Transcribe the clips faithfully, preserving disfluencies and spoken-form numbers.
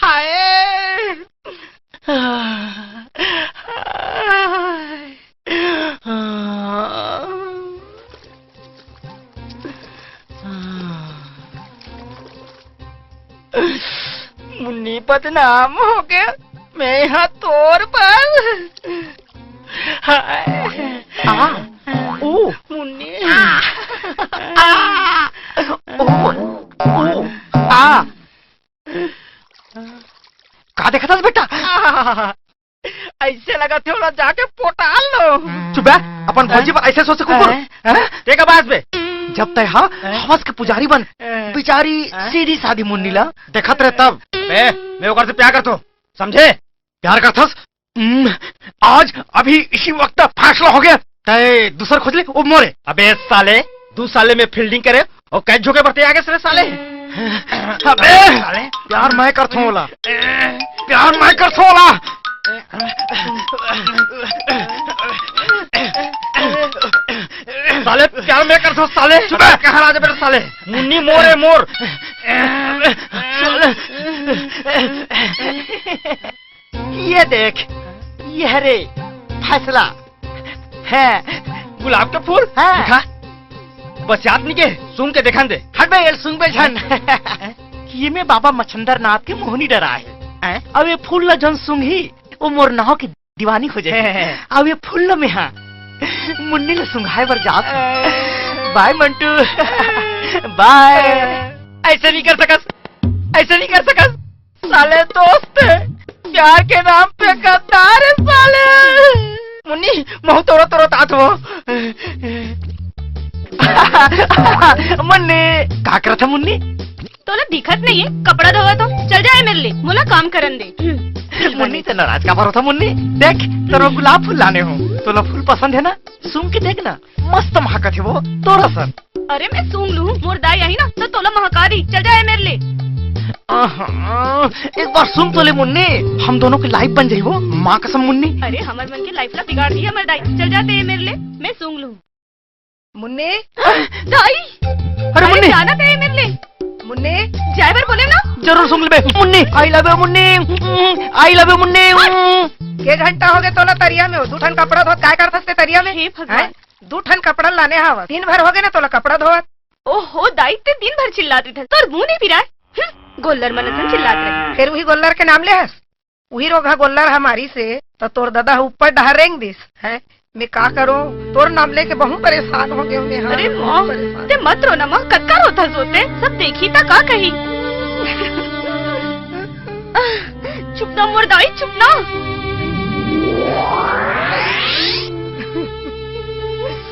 हाय। मुन्नी बदनाम हो गया, मैं यहाँ तोर बर। हाय। आ, ओ। मुन्नी। आ, आ, ओ, ओ, आ। का देखत हस बेटा? ऐसे लगथे ओला जाके पोटाल लो। चुप बे, अपन भौजी बर ऐसे सोचे कुकुर। हैं? हैं? ते का बात बे? जब तय हा हैं? हवस के पुजारी बन, हैं? बिचारी हैं? सीधी सादी मुन्नी ला देखत रहे तब। बे, मैं ओकर से प्यार करथों, समझे? प्यार करथस? हम्म, आज अभी इसी वक्त फैसला हो गया। तय दूसर खोज ले, वो मोरे। अबे साले, दू साले में फील्डिंग करे और कैच झोंके बर तैयार है साले। अबे, साले। प्यार मैं करथों ओला। प्यार मैं करथों ओला। साले, प्यार मैं करथों साले। चुप है। कहाँ राजा बेटा साले? मुन्नी मोर है, मोर। ये देख, ये रे फैसला है। गुलाब के फूल? हाँ। दिखा। बस याद नहीं के, सूंघ के देखन दे। हट बे, ये सूंघ बे झन। ये में बाबा मछंदर नाथ के मोहनी डरा है। हैं? अब ये फूल ला झन सूंघी, वो मोर नाव के दीवानी हो जाए। अब ये फूल ला में हाँ मुन्नी ला सूंघाए बर जात। बाय मंटू। बाय। ऐसे नहीं कर सकस, ऐसे नहीं कर सकस। साले दोस्त, प्यार के नाम पे गद्दार है साले। मुन्नी, महूं तोरो तोरो तात हो। मुन्नी, का करत है मुन्नी? तोला दिखत नहीं है, कपड़ा धोवा तो चल जाए मेरे लिए, मोला काम करन दे। मुन्नी, ते नाराज काबर होथा मुन्नी? देख, तोरो गुलाब फूल लाने हो, तोला फूल पसंद है ना? सूंघ के देख ना, मस्त महकत हे वो, तोर असन। अरे मैं सूंघ लूं, मोर दाई आही ना, तो तोला महका दी। चल जा ए मेर ले। आहा, एक बार सूंघ तो ले मुन्नी, हम दोनों के लाइफ बन जाही वो, माँ कसम मुन्नी। अरे हमर मन के लाइफ ला बिगाड़ दी हमर दाई। चल जा ते ए मेर ले, मैं सूंघ लूं। मुन्नी। दाई। अरे अरे मुन्नी। जाना ते ए मेर ले। मुन्नी। जाए बर बोले ना। जरूर सूंघ लेबे Munni. I love you Munni. I love you Munni. के घंटा हो गए तोला तरिया में हो? दू ठन कपड़ा धोत काय करथस ते तरिया में? हे भगवान। हैं? दू ठन कपड़ा लाने हवस, दिन भर हो गए ना तोला कपड़ा धोवत। ओहो दाई, ते दिन भर चिल्लात रहिथस, तोर मुंह नहीं पिराय। हम्म, गोल्लर मन असन चिल्लात रहे। फिर वही गोल्लर के नाम ले हस? उही रोगहा गोल्लर हमर से, त तोर ददा ह ऊपर डहर रेंग दिस, हैं? मैं का करूं? तोर नाम लेके बहुत परेशान हो गए मैं, हाँ, अरे बहुत माँ, परेशान। ते मत रो ना माँ, कतका रोथस ओ ते, सब देखी त का कही। चुप ना मोर दाई, चुप ना।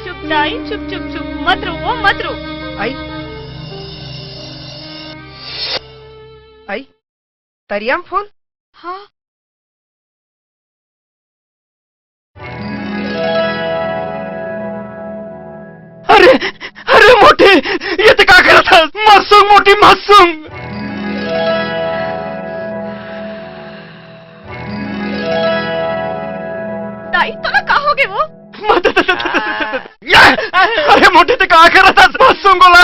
चुप दाई, चुप, चुप, चुप, मत रो, ओ मत रो। आई, आई, तरिया म फूल? हाँ। अरे, अरे मोटी, ये ते का करत हस? मत सूंघ मोटी, मत सूंघ। दाई, तोला का हो गए वो? मत, ये, अरे मोटी ते का करत हस? मत सूंघ ओला।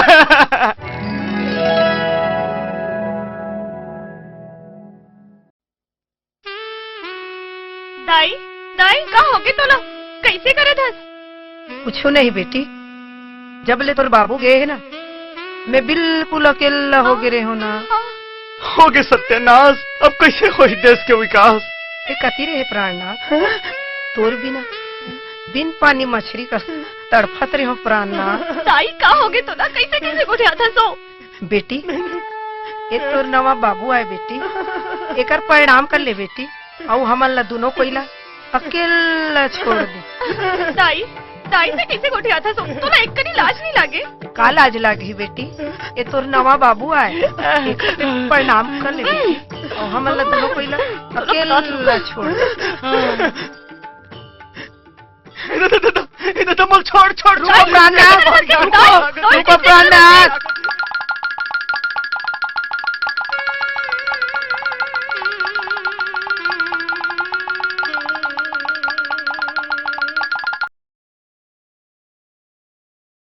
दाई, दाई, का होगे तोला? कइसे करत हस? कुछु नहीं बेटी, जब ले तोर बाबू गए हे ना, मैं बिल्कुल अकेल्ला होगे रेहेंव ना। हाँ। होगे सत्यानाश, अब कइसे होही देश के विकास? ते कति रहे प्राणनाथ? हाँ? तोर बिना दिन पानी मछरी कस तड़फत रेहेंव प्राणनाथ। दाई, का होगे तोला? कइसे, कइसे गोठियाथस ओ? बेटी, ए तोर नवा बाबू आय बेटी, एकर प्रणाम कर ले बेटी, अउ हमन ला दुनों कोई ला अकेल्ला छोड़ दे। दाई, दाई ते कइसे गोठियाथस ओ? तोला एक कनी लाज नहीं लागे? का लाज लागही बेटी, ए तोर नवा बाबू आय, एकर प्रणाम कर ले बेटी, अउ हमन ला दुनों कोई ला अकेल्ला छोड़ दे। इधर, इधर, इधर, इधर, इधर, मोला छोड़, छोड़, रुको, छोड़। प्राणनाथ, रुको, रुको, रुको, प्राणनाथ।